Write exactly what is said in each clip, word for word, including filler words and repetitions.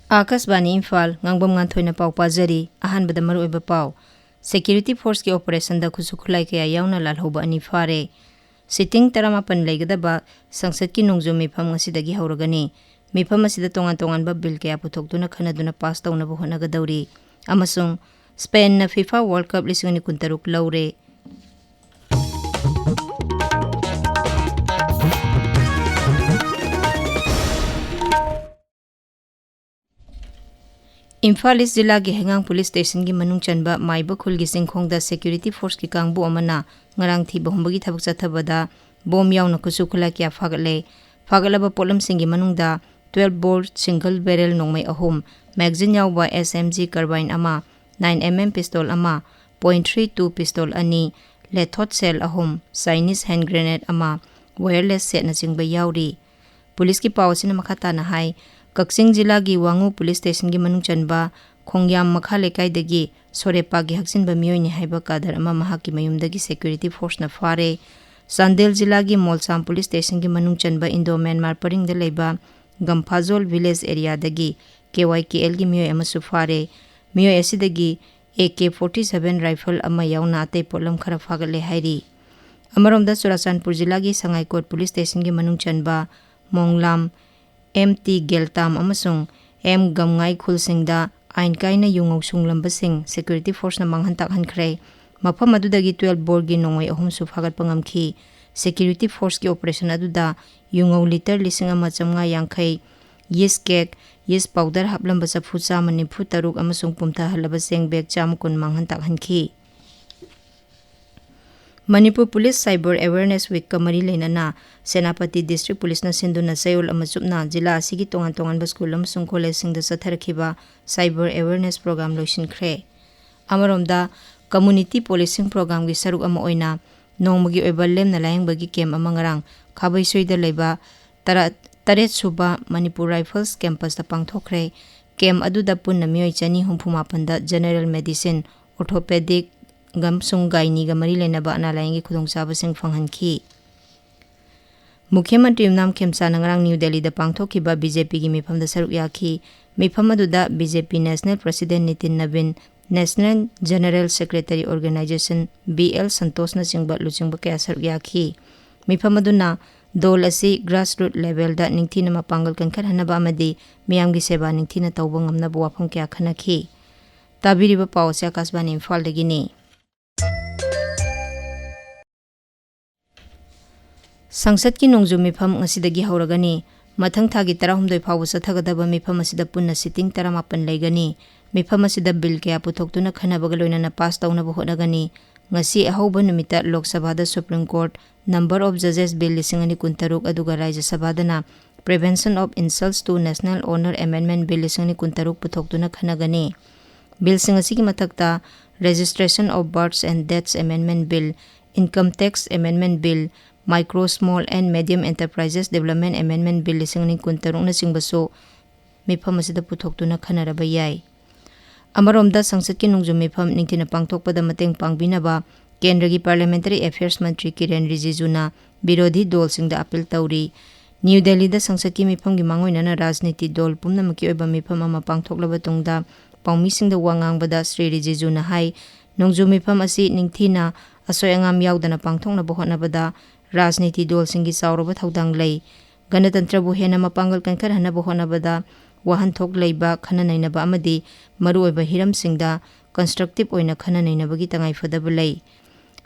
ꯑꯥꯀꯥꯁꯕꯥꯅꯤ ꯏꯝꯐꯥꯜ, ꯉꯥꯡꯕꯝ ꯉꯥꯟꯊꯣꯏꯅ ꯄꯥꯎ ꯄꯥꯖꯔꯤ꯫ ꯑꯍꯥꯟꯕꯗ ꯃꯔꯨꯑꯣꯏꯕ ꯄꯥꯎ꯫ Security Forceꯀꯤ operationꯗ ꯈꯨꯠꯁꯨ ꯈꯨꯠꯂꯥꯏ ꯀꯌꯥ ꯌꯥꯎꯅ ꯂꯥꯜꯍꯧꯕ ꯑꯅꯤ ꯐꯥꯔꯦ꯫ Sitting ꯇꯔꯥꯃꯥꯄꯟ ꯂꯩꯒꯗꯕ ꯁꯪꯁꯠꯀꯤ ꯅꯣꯡꯖꯨ ꯃꯤꯐꯝ ꯉꯁꯤꯗꯒꯤ ꯍꯧꯔꯒꯅꯤ꯫ ꯃꯤꯐꯝ ꯑꯁꯤꯗ ꯇꯣꯉꯥꯟ ꯇꯣꯉꯥꯟꯕ bill ꯀꯌꯥ ꯄꯨꯊꯣꯛꯇꯨꯅ ꯈꯟꯅꯗꯨꯅ pass ꯇꯧꯅꯕ ꯍꯣꯠꯅꯒꯗꯧꯔꯤ꯫ ꯑꯃꯁꯨꯡ Spainꯅ FIFA World Cup ꯂꯤꯁꯤꯡ ꯑꯅꯤ ꯀꯨꯟꯇꯔꯨꯛ ꯂꯧꯔꯦ꯫ ꯏꯝꯐꯥꯜ ꯏꯁ ꯖꯤꯂꯥꯒꯤ ꯍꯩꯉꯥꯡ ꯄꯨꯂꯤꯁ ꯁ꯭ꯇꯦꯁꯟꯒꯤ ꯃꯅꯨꯡ ꯆꯟꯕ ꯃꯥꯏꯕ ꯈꯨꯜꯒꯤ ꯆꯤꯡꯈꯣꯡꯗ Security Forceꯀꯤ ꯀꯥꯡꯕꯨ ꯑꯃꯅ ꯉꯔꯥꯡ ꯊꯤꯕ ꯍꯨꯝꯕꯒꯤ ꯊꯕꯛ ꯆꯠꯊꯕꯗ ꯕꯣꯝ ꯌꯥꯎꯅ ꯈꯨꯠꯁꯨ ꯈꯨꯠꯂꯥꯏ ꯀꯌꯥ ꯐꯥꯒꯠꯂꯦ꯫ ꯐꯥꯒꯠꯂꯕ ꯄꯣꯠꯂꯝꯁꯤꯡꯒꯤ ꯃꯅꯨꯡꯗ twelve bore single barrel ꯅꯣꯡꯃꯩ ꯑꯍꯨꯝ, magazine ꯌꯥꯎꯕ S M G carbine ꯑꯃ, nine M M pistol ꯑꯃ, point three two pistol ꯑꯅꯤ, ꯂꯦꯊꯣꯠ ꯁꯦꯜ ꯑꯍꯨꯝ, Chinese hand grenade ꯑꯃ, wireless setꯅꯆꯤꯡꯕ ꯌꯥꯎꯔꯤ꯫ ꯄꯨꯂꯤꯁꯀꯤ ꯄꯥꯎ ꯑꯁꯤꯅ ꯃꯈꯥ ꯇꯥꯅ ꯍꯥꯏ, ꯀꯛꯆꯤꯡ ꯖꯤꯂꯥꯒꯤ ꯋꯥꯉꯨ ꯄꯨꯂꯤꯁ ꯁ꯭ꯇꯦꯁꯟꯒꯤ ꯃꯅꯨꯡ ꯆꯟꯕ ꯈꯣꯡꯌꯥꯝ ꯃꯈꯥ ꯂꯩꯀꯥꯏꯗꯒꯤ ꯁꯣꯔꯦꯄꯥꯒꯤ ꯍꯛꯆꯤꯟꯕ ꯃꯤꯑꯣꯏꯅꯤ ꯍꯥꯏꯕ ꯀꯥꯗꯔ ꯑꯃ ꯃꯍꯥꯛꯀꯤ ꯃꯌꯨꯝꯗꯒꯤ Security Forceꯅ ꯐꯥꯔꯦ꯫ ꯆꯥꯟꯗꯦꯜ ꯖꯤꯂꯥꯒꯤ ꯃꯣꯜꯁꯥꯝ ꯄꯨꯂꯤꯁ ꯁ꯭ꯇꯦꯁꯟꯒꯤ ꯃꯅꯨꯡ ꯆꯟꯕ Indo Myanmar ꯄꯔꯤꯡꯗ ꯂꯩꯕ ꯒꯝꯐꯥꯖꯣꯜ village areaꯗꯒꯤ K Y K Lꯒꯤ ꯃꯤꯑꯣꯏ ꯑꯃꯁꯨ ꯐꯥꯔꯦ꯫ ꯃꯤꯑꯣꯏ ꯑꯁꯤꯗꯒꯤ A K forty seven rifle ꯑꯃ ꯌꯥꯎꯅ ꯑꯇꯩ ꯄꯣꯠꯂꯝ ꯈꯔ ꯐꯥꯒꯠꯂꯦ ꯍꯥꯏꯔꯤ꯫ ꯑꯃꯔꯣꯝꯗ ꯆꯨꯔꯥꯆꯥꯟꯄꯨꯔ ꯖꯤꯂꯥꯒꯤ ꯁꯉꯥꯏꯀꯣꯠ ꯄꯨꯂꯤꯁ ꯁ꯭ꯇꯦꯁꯟꯒꯤ ꯃꯅꯨꯡ ꯆꯟꯕ ꯃꯣꯡꯂꯥꯝ M T ꯒꯦꯜꯇꯥꯝ ꯑꯃꯁꯨꯡ M ꯒꯝꯉꯥꯏ ꯈꯨꯜꯁꯤꯡꯗ ꯑꯥꯏꯟ ꯀꯥꯏꯅ ꯌꯨ ꯉꯧ ꯁꯨꯡꯂꯝꯕꯁꯤꯡ Security Forceꯅ ꯃꯥꯡꯍꯟ ꯇꯥꯛꯍꯟꯈ꯭ꯔꯦ꯫ ꯃꯐꯝ ꯑꯗꯨꯗꯒꯤ twelve boreꯒꯤ ꯅꯣꯡꯃꯩ ꯑꯍꯨꯝꯁꯨ ꯐꯥꯒꯠꯄ ꯉꯝꯈꯤ꯫ Security Forceꯀꯤ operation ꯑꯗꯨꯗ ꯌꯨ ꯉꯧ litre ꯂꯤꯁꯤꯡ ꯑꯃ ꯆꯥꯝꯃꯉꯥ ꯌꯥꯡꯈꯩ, yeast cake, yeast powder ꯍꯥꯞꯂꯝꯕ ꯆꯐꯨ ꯆꯥꯝꯃ ꯅꯤꯐꯨ ꯇꯔꯨꯛ ꯑꯃꯁꯨꯡ ꯄꯨꯝꯊꯍꯜꯂꯕ ꯆꯦꯡ bag ꯆꯥꯝꯃ ꯀꯨꯟ ꯃꯥꯡꯍꯟ ꯇꯥꯛꯍꯟꯈꯤ꯫ ꯃꯅꯤꯄꯨꯔ ꯄꯨꯂꯤꯁ Cyber Awareness Weekꯀ ꯃꯔꯤ ꯂꯩꯅꯅ ꯁꯦꯅꯥꯄꯇꯤ District Policeꯅ ꯁꯤꯟꯗꯨꯅ ꯆꯌꯣꯜ ꯑꯃ ꯆꯨꯞꯅ ꯖꯤꯂꯥ ꯑꯁꯤꯒꯤ ꯇꯣꯉꯥꯟ ꯇꯣꯉꯥꯟꯕ ꯁ꯭ꯀꯨꯜ ꯑꯃꯁꯨꯡ ꯀꯣꯂꯦꯖꯁꯤꯡꯗ ꯆꯠꯊꯔꯛꯈꯤꯕ Cyber Awareness Program ꯂꯣꯏꯁꯤꯟꯈ꯭ꯔꯦ꯫ ꯑꯃꯔꯣꯝꯗ, Community Policing Programꯒꯤ ꯁꯔꯨꯛ ꯑꯃ ꯑꯣꯏꯅ ꯅꯣꯡꯃꯒꯤ ꯑꯣꯏꯕ ꯂꯦꯝꯅ ꯂꯥꯌꯦꯡꯕꯒꯤ camp ꯑꯃ ꯉꯔꯥꯡ ꯈꯥꯕꯩꯁꯣꯏꯗ ꯂꯩꯕ ꯇꯔꯥ-, ꯇꯔꯦꯠ ꯁꯨꯕ ꯃꯅꯤꯄꯨꯔ Rifles campusꯇ ꯄꯥꯡꯊꯣꯛꯈ꯭ꯔꯦ꯫ Camp ꯑꯗꯨꯗ ꯄꯨꯟꯅ ꯃꯤꯑꯣꯏ ꯆꯅꯤ ꯍꯨꯝꯐꯨ ꯃꯥꯄꯟꯗ general medicine, orthopedic ꯑꯃꯁꯨꯡ gynaeꯒ ꯃꯔꯤ ꯂꯩꯅꯕ ꯑꯅꯥ ꯂꯥꯌꯦꯡꯒꯤ ꯈꯨꯗꯣꯡꯆꯥꯕꯁꯤꯡ ꯐꯪꯍꯟꯈꯤ꯫ ꯃꯨꯈ꯭ꯌ ꯃꯟꯇ꯭ꯔꯤ ꯌꯨꯝꯅꯥꯝ ꯈꯦꯝꯆꯥꯅ ꯉꯔꯥꯡ ꯅ꯭ꯌꯨ ꯗꯦꯜꯂꯤꯗ ꯄꯥꯡꯊꯣꯛꯈꯤꯕ ꯕꯤ ꯖꯦ ꯄꯤꯒꯤ ꯃꯤꯐꯝꯗ ꯁꯔꯨꯛ ꯌꯥꯈꯤ꯫ ꯃꯤꯐꯝ ꯑꯗꯨꯗ B J P national president Nitin Nabin, national general secretary organisation B L ꯁꯟꯇꯣꯁꯅꯆꯤꯡꯕ ꯂꯨꯆꯤꯡꯕ ꯀꯌꯥ ꯁꯔꯨꯛ ꯌꯥꯈꯤ꯫ ꯃꯤꯐꯝ ꯑꯗꯨꯅ ꯗꯣꯜ ꯑꯁꯤ ꯒ꯭ꯔꯥꯁꯔꯨꯠ ꯂꯦꯚꯦꯜꯗ ꯅꯤꯡꯊꯤꯅ ꯃꯄꯥꯡꯒꯜ ꯀꯟꯈꯠꯍꯟꯅꯕ ꯑꯃꯗꯤ ꯃꯤꯌꯥꯝꯒꯤ ꯁꯦꯕꯥ ꯅꯤꯡꯊꯤꯅ ꯇꯧꯕ ꯉꯝꯅꯕ ꯋꯥꯐꯝ ꯀꯌꯥ ꯈꯟꯅꯈꯤ꯫ ꯇꯥꯕꯤꯔꯤꯕ ꯄꯥꯎ ꯑꯁꯤ ꯑꯀꯥꯁꯕꯥꯅꯤ ꯏꯝꯐꯥꯜꯗꯒꯤꯅꯤ꯫ ꯁꯪꯁꯠꯀꯤ ꯅꯣꯡꯖꯨ ꯃꯤꯐꯝ ꯉꯁꯤꯗꯒꯤ ꯍꯧꯔꯒꯅꯤ꯫ ꯃꯊꯪ ꯊꯥꯒꯤ ꯇꯔꯥꯍꯨꯝꯗꯣꯏ ꯐꯥꯎꯕ ꯆꯠꯊꯒꯗꯕ ꯃꯤꯐꯝ ꯑꯁꯤꯗ ꯄꯨꯟꯅ ꯁꯤꯇꯤꯡ ꯇꯔꯥꯃꯥꯄꯟ ꯂꯩꯒꯅꯤ꯫ ꯃꯤꯐꯝ ꯑꯁꯤꯗ ꯕꯤꯜ ꯀꯌꯥ ꯄꯨꯊꯣꯛꯇꯨꯅ ꯈꯟꯅꯕꯒ ꯂꯣꯏꯅꯅ ꯄꯥꯁ ꯇꯧꯅꯕ ꯍꯣꯠꯅꯒꯅꯤ꯫ ꯉꯁꯤ ꯑꯍꯧꯕ ꯅꯨꯃꯤꯠꯇ ꯂꯣꯛ ꯁꯚꯥꯗ supreme court Number of Judges Bill ꯂꯤꯁꯤꯡ ꯑꯅꯤ ꯀꯨꯟꯇꯔꯨꯛ, ꯑꯗꯨꯒ ꯔꯥꯖ꯭ꯌ ꯁꯚꯥꯗꯅ Prevention of Insults to National Honor Amendment Bill ꯂꯤꯁꯤꯡ ꯑꯅꯤ ꯀꯨꯟꯇꯔꯨꯛ ꯄꯨꯊꯣꯛꯇꯨꯅ ꯈꯟꯅꯒꯅꯤ꯫ ꯕꯤꯜꯁꯤꯡ ꯑꯁꯤꯒꯤ ꯃꯊꯛꯇ Registration of Births and Deaths Amendment Bill, Income Tax Amendment Bill, Micro, Small and Medium Enterprises Development Amendment Bill ꯂꯤꯁꯤꯡ ꯑꯅꯤ ꯀꯨꯟꯇꯔꯨꯛꯅꯆꯤꯡꯕꯁꯨ ꯃꯤꯐꯝ ꯑꯁꯤꯗ ꯄꯨꯊꯣꯛꯇꯨꯅ ꯈꯟꯅꯔꯕ ꯌꯥꯏ꯫ ꯑꯃꯔꯣꯝꯗ, ꯁꯪꯁꯠꯀꯤ ꯅꯣꯡꯖꯨ ꯃꯤꯐꯝ ꯅꯤꯡꯊꯤꯅ ꯄꯥꯡꯊꯣꯛꯄꯗ ꯃꯇꯦꯡ ꯄꯥꯡꯕꯤꯅꯕ ꯀꯦꯟꯗ꯭ꯔꯒꯤ ꯄꯥꯔꯂꯤꯌꯥꯃꯦꯟꯇꯔꯤ ꯑꯦꯐꯤꯌꯔꯁ ꯃꯟꯇ꯭ꯔꯤ ꯀꯤꯔꯦꯟ ꯔꯤꯖꯤꯖꯨꯅ ꯕꯤꯔꯣꯙꯤ ꯗꯣꯜꯁꯤꯡꯗ ꯑꯄꯤꯜ ꯇꯧꯔꯤ꯫ ꯅ꯭ꯌꯨ ꯗꯦꯜꯂꯤꯗ ꯁꯪꯁꯠꯀꯤ ꯃꯤꯐꯝꯒꯤ ꯃꯥꯡꯑꯣꯏꯅꯅ ꯔꯥꯖꯅꯤꯇꯤ ꯗꯣꯜ ꯄꯨꯝꯅꯃꯛꯀꯤ ꯑꯣꯏꯕ ꯃꯤꯐꯝ ꯑꯃ ꯄꯥꯡꯊꯣꯛꯂꯕ ꯇꯨꯡꯗ ꯄꯥꯎꯃꯤꯁꯤꯡꯗ ꯋꯥ ꯉꯥꯡꯕꯗ ꯁ꯭ꯔꯤ ꯔꯤꯖꯤꯖꯨꯅ ꯍꯥꯏ, ꯅꯣꯡꯖꯨ ꯃꯤꯐꯝ ꯑꯁꯤ ꯅꯤꯡꯊꯤꯅ ꯑꯁꯣꯏ ꯑꯉꯥꯝ ꯌꯥꯎꯗꯅ ꯄꯥꯡꯊꯣꯛꯅꯕ ꯍꯣꯠꯅꯕꯗ ꯔꯥꯖꯅꯤꯇꯤ ꯗꯣꯜꯁꯤꯡꯒꯤ ꯆꯥꯎꯔꯕ ꯊꯧꯗꯥꯡ ꯂꯩ꯫ ꯒꯅꯇꯟꯇ꯭ꯔꯕꯨ ꯍꯦꯟꯅ ꯃꯄꯥꯡꯒꯜ ꯀꯟꯈꯠꯍꯟꯅꯕ ꯍꯣꯠꯅꯕꯗ ꯋꯥꯍꯟꯊꯣꯛ ꯂꯩꯕ ꯈꯟꯅ ꯅꯩꯅꯕ ꯑꯃꯗꯤ ꯃꯔꯨꯑꯣꯏꯕ ꯍꯤꯔꯝꯁꯤꯡꯗ constructive ꯑꯣꯏꯅ ꯈꯟꯅ ꯅꯩꯅꯕꯒꯤ ꯇꯉꯥꯏꯐꯗꯕ ꯂꯩ꯫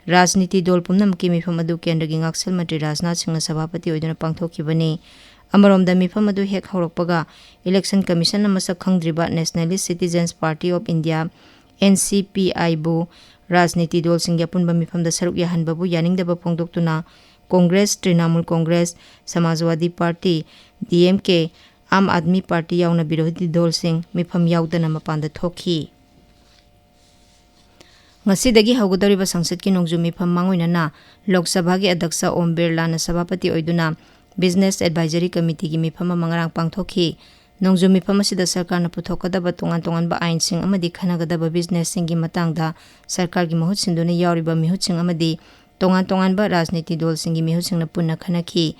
ꯔꯥꯖꯅꯤꯇꯤ ꯗꯣꯜ ꯄꯨꯝꯅꯃꯛꯀꯤ ꯃꯤꯐꯝ ꯑꯗꯨ ꯀꯦꯟꯗ꯭ꯔꯒꯤ ꯉꯥꯛꯁꯦꯜ ꯃꯟꯇ꯭ꯔꯤ ꯔꯥꯖꯅꯥꯊ ꯁꯤꯡꯅ ꯁꯚꯥꯄꯇꯤ ꯑꯣꯏꯗꯨꯅ ꯄꯥꯡꯊꯣꯛꯈꯤꯕꯅꯤ꯫ ꯑꯃꯔꯣꯝꯗ, ꯃꯤꯐꯝ ꯑꯗꯨ ꯍꯦꯛ ꯍꯧꯔꯛꯄꯒ ꯏꯂꯦꯛꯁꯟ ꯀꯃꯤꯁꯟꯅ ꯃꯁꯛ ꯈꯪꯗ꯭ꯔꯤꯕ Nationalist Citizens Party of India, N C P I, ꯕꯨ ꯔꯥꯖꯅꯤꯇꯤ ꯗꯣꯜꯁꯤꯡꯒꯤ ꯑꯄꯨꯟꯕ ꯃꯤꯐꯝꯗ ꯁꯔꯨꯛ ꯌꯥꯍꯟꯕꯕꯨ ꯌꯥꯅꯤꯡꯗꯕ ꯐꯣꯡꯗꯣꯛꯇꯨꯅ Congress, Trinamool Congress, Samajwadi party, D M K, Aam Aadmi party ꯌꯥꯎꯅ ꯕꯤꯔꯣꯙꯤ ꯗꯣꯜꯁꯤꯡ ꯃꯤꯐꯝ ꯌꯥꯎꯗꯅ ꯃꯄꯥꯟꯗ ꯊꯣꯛꯈꯤ꯫ ꯉꯁꯤꯗꯒꯤ ꯍꯧꯒꯗꯧꯔꯤꯕ ꯁꯪꯁꯠꯀꯤ ꯅꯣꯡꯖꯨ ꯃꯤꯐꯝ ꯃꯥꯡꯑꯣꯏꯅꯅ ꯂꯣꯛ ꯁꯚꯥꯒꯤ ꯑꯗ꯭ꯌꯛꯁ ꯑꯣꯝ ꯕꯤꯔꯂꯥꯅ ꯁꯚꯥꯄꯇꯤ ꯑꯣꯏꯗꯨꯅ Business Advisory Committeeꯒꯤ ꯃꯤꯐꯝ ꯑꯃ ꯉꯔꯥꯡ ꯄꯥꯡꯊꯣꯛꯈꯤ꯫ ꯅꯣꯡꯖꯨ ꯃꯤꯐꯝ ꯑꯁꯤꯗ ꯁꯔꯀꯥꯔꯅ ꯄꯨꯊꯣꯛꯀꯗꯕ ꯇꯣꯉꯥꯟ ꯇꯣꯉꯥꯟꯕ ꯑꯥꯏꯟꯁꯤꯡ ꯑꯃꯗꯤ ꯈꯟꯅꯒꯗꯕ ꯕꯤꯖꯤꯅꯦꯁꯁꯤꯡꯒꯤ ꯃꯇꯥꯡꯗ ꯁꯔꯀꯥꯔꯒꯤ ꯃꯍꯨꯠ ꯁꯤꯟꯗꯨꯅ ꯌꯥꯎꯔꯤꯕ ꯃꯤꯍꯨꯠꯁꯤꯡ ꯑꯃꯗꯤ ꯇꯣꯉꯥꯟ ꯇꯣꯉꯥꯟꯕ ꯔꯥꯖꯅꯤꯇꯤ ꯗꯜꯁꯤꯡꯒꯤ ꯃꯤꯍꯨꯠꯁꯤꯡꯅ ꯄꯨꯟꯅ ꯈꯟꯅꯈꯤ꯫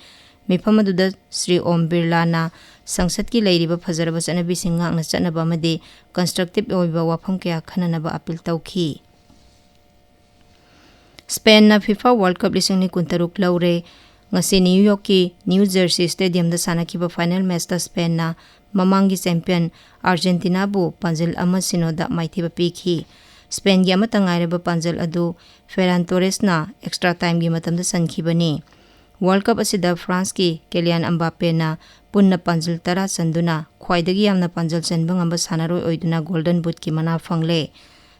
ꯃꯤꯐꯝ ꯑꯗꯨꯗ ꯁ꯭ꯔꯤ ꯑꯣꯝ ꯕꯤꯔꯂꯥꯅ ꯁꯪꯁꯠꯀꯤ ꯂꯩꯔꯤꯕ ꯐꯖꯔꯕ ꯆꯠꯅꯕꯤꯁꯤꯡ ꯉꯥꯛꯅ ꯆꯠꯅꯕ ꯑꯃꯗꯤ constructive ꯑꯣꯏꯕ ꯋꯥꯐꯝ ꯀꯌꯥ ꯈꯟꯅꯅꯕ ꯑꯄꯤꯜ ꯇꯧꯈꯤ꯫ ꯁ꯭ꯄꯦꯟꯅ FIFA World Cup ꯂꯤꯁꯤꯡ ꯑꯅꯤ ꯀꯨꯟꯇꯔꯨꯛ ꯂꯧꯔꯦ꯫ ꯉꯁꯤ ꯅ꯭ꯌꯨ ꯌꯣꯔꯛꯀꯤ ꯅ꯭ꯌꯨ ꯖꯔꯁꯤ ꯁ꯭ꯇꯦꯗꯤꯌꯝꯗ ꯁꯥꯟꯅꯈꯤꯕ ꯐꯥꯏꯅꯦꯜ ꯃꯦꯆꯇ ꯁ꯭ꯄꯦꯟꯅ ꯃꯃꯥꯡꯒꯤ ꯆꯦꯝꯄꯤꯌꯟ ꯑꯥꯔꯖꯦꯟꯇꯤꯅꯥꯕꯨ ꯄꯥꯟꯖꯤꯜ ꯑꯃ ꯁꯤꯅꯣꯗ ꯃꯥꯏꯊꯤꯕ ꯄꯤꯈꯤ꯫ ꯁ꯭ꯄꯦꯟꯒꯤ ꯑꯃꯠꯇ ꯉꯥꯏꯔꯕ ꯄꯥꯟꯖꯤꯜ ꯑꯗꯨ ꯐꯦꯔꯥꯟ ꯇꯣꯔꯦꯁꯅ ꯑꯦꯛꯁꯇ꯭ꯔꯥ ꯇꯥꯏꯝꯒꯤ ꯃꯇꯝꯗ ꯆꯟꯈꯤꯕꯅꯤ꯫ ꯋꯥꯔꯜ ꯀꯞ ꯑꯁꯤꯗ ꯐ꯭ꯔꯥꯟꯁꯀꯤ ꯀꯦꯂꯤꯌꯥꯟ ꯑꯝꯕꯥꯄꯦꯅ ꯄꯨꯟꯅ ꯄꯥꯟꯖꯤꯜ ꯇꯔꯥ ꯆꯟꯗꯨꯅ ꯈ꯭ꯋꯥꯏꯗꯒꯤ ꯌꯥꯝꯅ ꯄꯥꯟꯖꯤꯜ ꯆꯟꯕ ꯉꯝꯕ ꯁꯥꯟꯅꯔꯣꯏ ꯑꯣꯏꯗꯨꯅ ꯒꯣꯜꯗꯟ ꯕꯨꯠꯀꯤ ꯃꯅꯥ ꯐꯪꯂꯦ꯫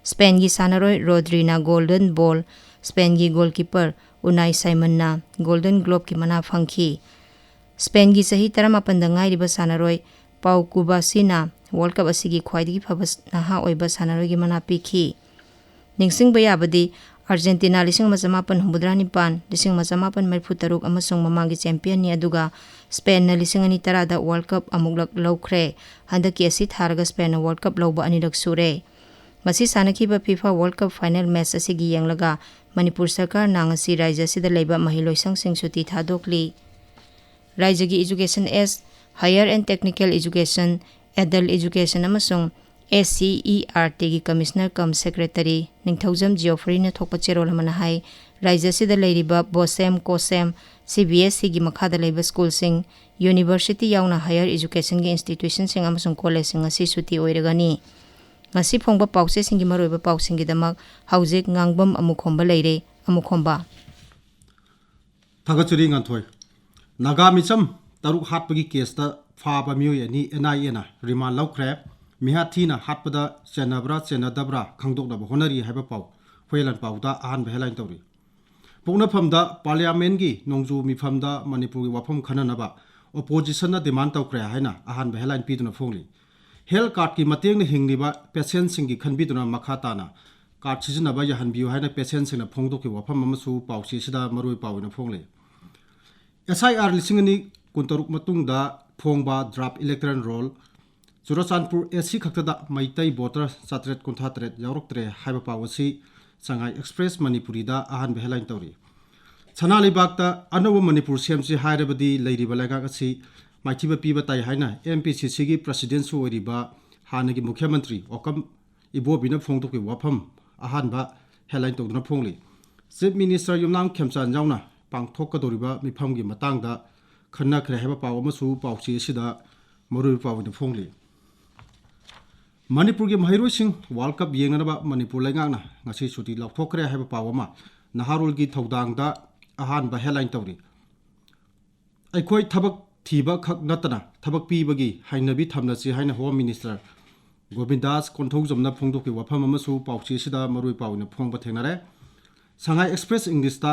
ꯁ꯭ꯄꯦꯟꯒꯤ ꯁꯥꯟꯅꯔꯣꯏ ꯔꯣꯗ꯭ꯔꯤꯅ ꯒꯣꯜꯗꯟ ꯕꯣꯜ, ꯁ꯭ꯄꯦꯟꯒꯤ ꯒꯣꯜꯀꯤꯄꯔ ꯎꯅꯥꯏ ꯁꯥꯏꯃꯟꯅ ꯒꯣꯜꯗꯟ ꯒ꯭ꯂꯣꯕꯀꯤ ꯃꯅꯥ ꯐꯪꯈꯤ꯫ ꯁ꯭ꯄꯦꯟꯒꯤ ꯆꯍꯤ ꯇꯔꯥꯃꯥꯄꯟꯗ ꯉꯥꯏꯔꯤꯕ ꯁꯥꯟꯅꯔꯣꯏ ꯄꯥꯎ ꯀꯨꯕꯥꯁꯤꯅ ꯋꯥꯔꯜ ꯀꯞ ꯑꯁꯤꯒꯤ ꯈ꯭ꯋꯥꯏꯗꯒꯤ ꯐꯕ ꯅꯍꯥ ꯑꯣꯏꯕ ꯁꯥꯟꯅꯔꯣꯏꯒꯤ ꯃꯅꯥ ꯄꯤꯈꯤ꯫ ꯅꯤꯡꯁꯤꯡꯕ ꯌꯥꯕꯗꯤ, ꯑꯥꯔꯖꯦꯟꯇꯤꯅꯥ ꯂꯤꯁꯤꯡ ꯑꯃ ꯆꯃꯥꯄꯟ ꯍꯨꯝꯐꯨꯇꯔꯥ ꯅꯤꯄꯥꯟ, ꯂꯤꯁꯤꯡ ꯑꯃ ꯆꯃꯥꯄꯟ ꯃꯔꯤꯐꯨ ꯇꯔꯨꯛ ꯑꯃꯁꯨꯡ ꯃꯃꯥꯡꯒꯤ ꯆꯦꯝꯄꯤꯌꯟꯅꯤ, ꯑꯗꯨꯒ ꯁ꯭ꯄꯦꯟꯅ ꯂꯤꯁꯤꯡ ꯑꯅꯤ ꯇꯔꯥꯗ ꯋꯥꯔꯜ ꯀꯞ ꯑꯃꯨꯛꯂꯛ ꯂꯧꯈ꯭ꯔꯦ꯫ ꯍꯟꯗꯛꯀꯤ ꯑꯁꯤ ꯊꯥꯔꯒ ꯁ꯭ꯄꯦꯟꯅ ꯋꯥꯔꯜ ꯀꯞ ꯂꯧꯕ ꯑꯅꯤꯔꯛ ꯁꯨꯔꯦ꯫ ꯉꯁꯤ ꯁꯥꯟꯅꯈꯤꯕ FIFA World Cup final match ꯑꯁꯤꯒꯤ ꯌꯦꯡꯂꯒ ꯃꯅꯤꯄꯨꯔ ꯁꯔꯀꯥꯔꯅ ꯉꯁꯤ ꯔꯥꯖ꯭ꯌ ꯑꯁꯤꯗ ꯂꯩꯕ ꯃꯍꯩꯂꯣꯏꯁꯪꯁꯤꯡ ꯁꯨꯇꯤ ꯊꯥꯗꯣꯛꯂꯤ꯫ ꯔꯥꯖ꯭ꯌꯒꯤ Education S, Higher and Technical Education, Adult Education ꯑꯃꯁꯨꯡ S C E R T ꯒꯤ Commissioner cum Secretary ꯅꯤꯡꯊꯧꯖꯝ ꯖꯤꯑꯣꯐ꯭ꯔꯤꯅ ꯊꯣꯛꯄ ꯆꯦꯔꯣꯜ ꯑꯃꯅ ꯍꯥꯏ, ꯔꯥꯖ꯭ꯌ ꯑꯁꯤꯗ ꯂꯩꯔꯤꯕ ꯕꯣꯁꯦꯝ, ꯀꯣꯁꯦꯝ, C B S E ꯒꯤ ꯃꯈꯥꯗ ꯂꯩꯕ ꯁ꯭ꯀꯨꯜꯁꯤꯡ, ꯌꯨꯅꯤꯚꯔꯁꯤꯇꯤ ꯌꯥꯎꯅ higher education ꯒꯤ institution ꯁꯤꯡ ꯑꯃꯁꯨꯡ ꯀꯣꯂꯦꯖꯁꯤꯡ ꯑꯁꯤ ꯁꯨꯇꯤ ꯑꯣꯏꯔꯒꯅꯤ꯫ ꯉꯁꯤ ꯐꯣꯡꯕ ꯄꯥꯎꯆꯦꯁꯤꯡꯒꯤ ꯃꯔꯨꯑꯣꯏꯕ ꯄꯥꯎꯁꯤꯡꯒꯤꯗꯃꯛ ꯍꯧꯖꯤꯛ ꯉꯥꯡꯕꯝ ꯑꯃꯨꯈꯣꯝꯕ ꯂꯩꯔꯦ꯫ ꯑꯃꯨꯈꯣꯝꯕ꯫ ꯊꯥꯒꯠꯆꯔꯤ ꯉꯥꯟꯊꯣꯏ꯫ ꯅꯥꯒꯥ ꯃꯤꯆꯝ ꯇꯔꯨꯛ ꯍꯥꯠꯄꯒꯤ ꯀꯦꯁꯇ ꯐꯥꯕ ꯃꯤꯑꯣꯏ ꯑꯅꯤ N I A ꯅ remand ꯂꯧꯈ꯭ꯔꯦ꯫ ꯃꯤꯍꯥꯠ ꯊꯤꯅ ꯍꯥꯠꯄꯗ ꯆꯦꯟꯅꯕ꯭ꯔꯥ ꯆꯦꯟꯅꯗꯕ꯭ꯔꯥ ꯈꯪꯗꯣꯛꯅꯕ ꯍꯣꯠꯅꯔꯤ ꯍꯥꯏꯕ ꯄꯥꯎ ꯍꯨꯌꯦꯟ ꯂꯥꯟꯄꯥꯎꯗ ꯑꯍꯥꯟꯕ headline ꯇꯧꯔꯤ꯫ ꯄꯣꯛꯅꯐꯝꯗ Parliament ꯀꯤ ꯅꯣꯡꯖꯨ ꯃꯤꯐꯝꯗ ꯃꯅꯤꯄꯨꯔꯒꯤ ꯋꯥꯐꯝ ꯈꯟꯅꯅꯕ opposition ꯅ demand ꯇꯧꯈ꯭ꯔꯦ ꯍꯥꯏꯅ ꯑꯍꯥꯟꯕ headline ꯄꯤꯗꯨꯅ ꯐꯣꯡꯂꯤ꯫ Health card ꯀꯤ ꯃꯇꯦꯡꯅ ꯍꯤꯡꯂꯤꯕ patient ꯁꯤꯡꯒꯤ ꯈꯟꯕꯤꯗꯨꯅ ꯃꯈꯥ ꯇꯥꯅ card ꯁꯤꯖꯤꯟꯅꯕ ꯌꯥꯍꯟꯕꯤꯌꯨ ꯍꯥꯏꯅ patient ꯁꯤꯡꯅ ꯐꯣꯡꯗꯣꯛꯈꯤꯕ ꯋꯥꯐꯝ ꯑꯃꯁꯨ ꯄꯥꯎꯆꯦ ꯑꯁꯤꯗ ꯃꯔꯨꯑꯣꯏ ꯄꯥꯎ ꯑꯣꯏꯅ ꯐꯣꯡꯂꯤ꯫ S I R ꯂꯤꯁꯤꯡ ꯑꯅꯤ ꯀꯨꯟꯇꯔꯨꯛ ꯃꯇꯨꯡꯗ ꯐꯣꯡꯕ draft electoral roll, Churachandpur A C ꯈꯛꯇꯗ ꯃꯩꯇꯩ voter ꯆꯥꯇ꯭ꯔꯦꯠ ꯀꯨꯟꯊ꯭ꯔꯥ ꯇꯔꯦꯠ ꯌꯥꯎꯔꯛꯇ꯭ꯔꯦ ꯍꯥꯏꯕ ꯄꯥꯎ ꯑꯁꯤ ꯁꯉꯥꯏ ꯑꯦꯛꯁꯄ꯭ꯔꯦꯁ ꯃꯅꯤꯄꯨꯔꯤꯗ ꯑꯍꯥꯟꯕ headline ꯇꯧꯔꯤ꯫ ꯁꯅꯥ ꯂꯩꯕꯥꯛꯇ ꯑꯅꯧꯕ ꯃꯅꯤꯄꯨꯔ ꯁꯦꯝꯁꯤ ꯍꯥꯏꯔꯕꯗꯤ ꯂꯩꯔꯤꯕ ꯂꯩꯉꯥꯛ ꯑꯁꯤ ꯃꯥꯏꯊꯤꯕ ꯄꯤꯕ ꯇꯥꯏ ꯍꯥꯏꯅ M P C Cꯒꯤ presidentꯁꯨ ꯑꯣꯏꯔꯤꯕ ꯍꯥꯟꯅꯒꯤ ꯃꯨꯈ꯭ꯌ ꯃꯟꯇ꯭ꯔꯤ ꯑꯣꯀꯝ ꯏꯕꯣꯕꯤꯅ ꯐꯣꯡꯗꯣꯛꯈꯤꯕ ꯋꯥꯐꯝ ꯑꯍꯥꯟꯕ headline ꯇꯧꯗꯨꯅ ꯐꯣꯡꯂꯤ꯫ Chief Minister ꯌꯨꯝꯅꯥꯝ ꯈꯦꯝꯆꯥꯟ ꯌꯥꯎꯅ ꯄꯥꯡꯊꯣꯛꯀꯗꯧꯔꯤꯕ ꯃꯤꯐꯝꯒꯤ ꯃꯇꯥꯡꯗ ꯈꯟꯅꯈ꯭ꯔꯦ ꯍꯥꯏꯕ ꯄꯥꯎ ꯑꯃꯁꯨ ꯄꯥꯎꯆꯦ ꯑꯁꯤꯗ ꯃꯔꯨꯑꯣꯏꯕ ꯄꯥꯎ ꯑꯣꯏꯅ ꯐꯣꯡꯂꯤ꯫ ꯃꯅꯤꯄꯨꯔꯒꯤ ꯃꯍꯩꯔꯣꯏꯁꯤꯡ World Cup ꯌꯦꯡꯅꯅꯕ ꯃꯅꯤꯄꯨꯔ ꯂꯩꯉꯥꯛꯅ ꯉꯁꯤ ꯁꯨꯇꯤ ꯂꯧꯊꯣꯛꯈ꯭ꯔꯦ ꯍꯥꯏꯕ ꯄꯥꯎ ꯑꯃ ꯅꯍꯥꯔꯣꯜꯒꯤ ꯊꯧꯗꯥꯡꯗ ꯑꯍꯥꯟꯕ headline ꯇꯧꯔꯤ꯫ ꯑꯩꯈꯣꯏ ꯊꯕꯛ ꯊꯤꯕ ꯈꯛ ꯅꯠꯇꯅ ꯊꯕꯛ ꯄꯤꯕꯒꯤ ꯍꯩꯅꯕꯤ ꯊꯝꯂꯁꯤ ꯍꯥꯏꯅ Home Minister ꯒꯣꯕꯤꯟꯗꯥꯁ ꯀꯣꯟꯊꯧꯖꯝꯅ ꯐꯣꯡꯗꯣꯛꯈꯤꯕ ꯋꯥꯐꯝ ꯑꯃꯁꯨ ꯄꯥꯎꯆꯦ ꯑꯁꯤꯗ ꯃꯔꯨꯑꯣꯏ ꯄꯥꯎ ꯑꯣꯏꯅ ꯐꯣꯡꯕ ꯊꯦꯡꯅꯔꯦ꯫ ꯁꯉꯥꯏ Express Englishꯇ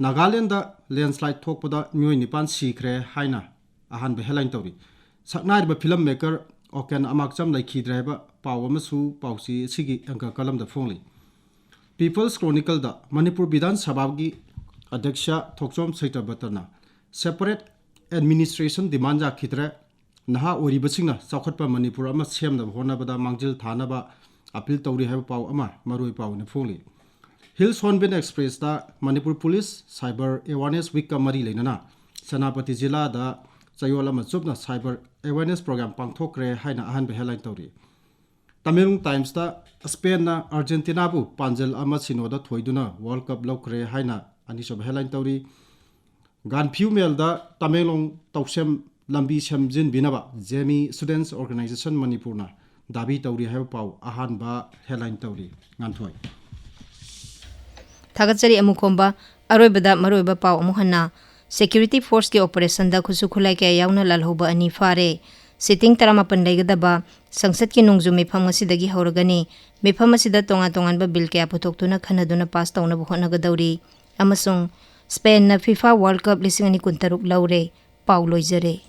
ꯅꯥꯒꯥꯂꯦꯟꯗ landslide ꯊꯣꯛꯄꯗ ꯃꯤꯑꯣꯏ ꯅꯤꯄꯥꯟ ꯁꯤꯈ꯭ꯔꯦ ꯍꯥꯏꯅ ꯑꯍꯥꯟꯕ headline ꯇꯧꯔꯤ꯫ ꯁꯛꯅꯥꯏꯔꯕ film maker ꯑꯣꯀꯦꯟ ꯑꯃꯥꯛꯆꯝ ꯂꯩꯈꯤꯗ꯭ꯔꯦ ꯍꯥꯏꯕ ꯄꯥꯎ ꯑꯃꯁꯨ ꯄꯥꯎꯆꯦ ꯑꯁꯤꯒꯤ anchor columnꯗ ꯐꯣꯡꯂꯤ꯫ People's Chronicleꯗ ꯃꯅꯤꯄꯨꯔ ꯕꯤꯙꯥꯟ ꯁꯚꯥꯒꯤ ꯑꯗ꯭ꯌꯛꯁ ꯊꯣꯛꯆꯣꯝ ꯁꯩꯇꯕꯇꯅ separate administration demand ꯌꯥꯈꯤꯗ꯭ꯔꯦ, ꯅꯍꯥ ꯑꯣꯏꯔꯤꯕꯁꯤꯡꯅ ꯆꯥꯎꯈꯠꯄ ꯃꯅꯤꯄꯨꯔ ꯑꯃ ꯁꯦꯝꯅꯕ ꯍꯣꯠꯅꯕꯗ ꯃꯥꯡꯖꯤꯜ ꯊꯥꯅꯕ appeal ꯇꯧꯔꯤ ꯍꯥꯏꯕ ꯄꯥꯎ ꯑꯃ ꯃꯔꯨꯑꯣꯏ ꯄꯥꯎ ꯑꯣꯏꯅ ꯐꯣꯡꯂꯤ꯫ Hills Hornbill Expressꯇ ꯃꯅꯤꯄꯨꯔ ꯄꯨꯂꯤꯁ cyber awareness weekꯀ ꯃꯔꯤ ꯂꯩꯅꯅ ꯁꯦꯅꯥꯄꯇꯤ ꯖꯤꯂꯥꯗ ꯆꯌꯣꯜ ꯑꯃ ꯆꯨꯞꯅ cyber awareness program ꯄꯥꯡꯊꯣꯛꯈ꯭ꯔꯦ ꯍꯥꯏꯅ ꯑꯍꯥꯟꯕ headline ꯇꯧꯔꯤ꯫ ꯇꯃꯦꯡꯂꯣꯡ Timesꯇ ꯁ꯭ꯄꯦꯟꯅ ꯑꯥꯔꯖꯦꯟꯇꯤꯅꯥꯕꯨ ꯄꯥꯟꯖꯜ ꯑꯃ ꯁꯤꯅꯣꯗ ꯊꯣꯏꯗꯨꯅ World Cup ꯂꯧꯈ꯭ꯔꯦ ꯍꯥꯏꯅ ꯑꯅꯤꯁꯨꯕ headline ꯇꯧꯔꯤ꯫ ꯒꯥꯟꯐ꯭ꯌꯨ Mailꯗ ꯇꯃꯦꯡꯂꯣꯡ ꯇꯧꯁꯦꯝ ꯂꯝꯕꯤ ꯁꯦꯝꯖꯤꯟꯕꯤꯅꯕ Zeme Students Organisation ꯃꯅꯤꯄꯨꯔꯅ ꯗꯥꯕꯤ ꯇꯧꯔꯤ ꯍꯥꯏꯕ ꯄꯥꯎ ꯑꯍꯥꯟꯕ headline ꯇꯧꯔꯤ꯫ ꯉꯥꯟꯊꯣꯏ꯫ ꯊꯥꯒꯠꯆꯔꯤ ꯑꯃꯨꯈꯣꯝꯕ꯫ ꯑꯔꯣꯏꯕꯗ ꯃꯔꯨꯑꯣꯏꯕ ꯄꯥꯎ ꯑꯃꯨꯛ ꯍꯟꯅ꯫ Security Forceꯀꯤ operationꯗ ꯈꯨꯠꯁꯨ ꯈꯨꯠꯂꯥꯏ ꯀꯌꯥ ꯌꯥꯎꯅ ꯂꯥꯜꯍꯧꯕ ꯑꯅꯤ ꯐꯥꯔꯦ꯫ Sitting ꯇꯔꯥꯃꯥꯄꯟ ꯂꯩꯒꯗꯕ ꯁꯪꯁꯠꯀꯤ ꯅꯣꯡꯖꯨ ꯃꯤꯐꯝ ꯉꯁꯤꯗꯒꯤ ꯍꯧꯔꯒꯅꯤ꯫ ꯃꯤꯐꯝ ꯑꯁꯤꯗ ꯇꯣꯉꯥꯟ ꯇꯣꯉꯥꯟꯕ bill ꯀꯌꯥ ꯄꯨꯊꯣꯛꯇꯨꯅ ꯈꯟꯅꯗꯨꯅ pass ꯇꯧꯅꯕ ꯍꯣꯠꯅꯒꯗꯧꯔꯤ꯫ ꯑꯃꯁꯨꯡ ꯁ꯭ꯄꯦꯟꯅ FIFA World Cup ꯂꯤꯁꯤꯡ ꯑꯅꯤ ꯀꯨꯟꯇꯔꯨꯛ ꯂꯧꯔꯦ꯫ ꯄꯥꯎ ꯂꯣꯏꯖꯔꯦ꯫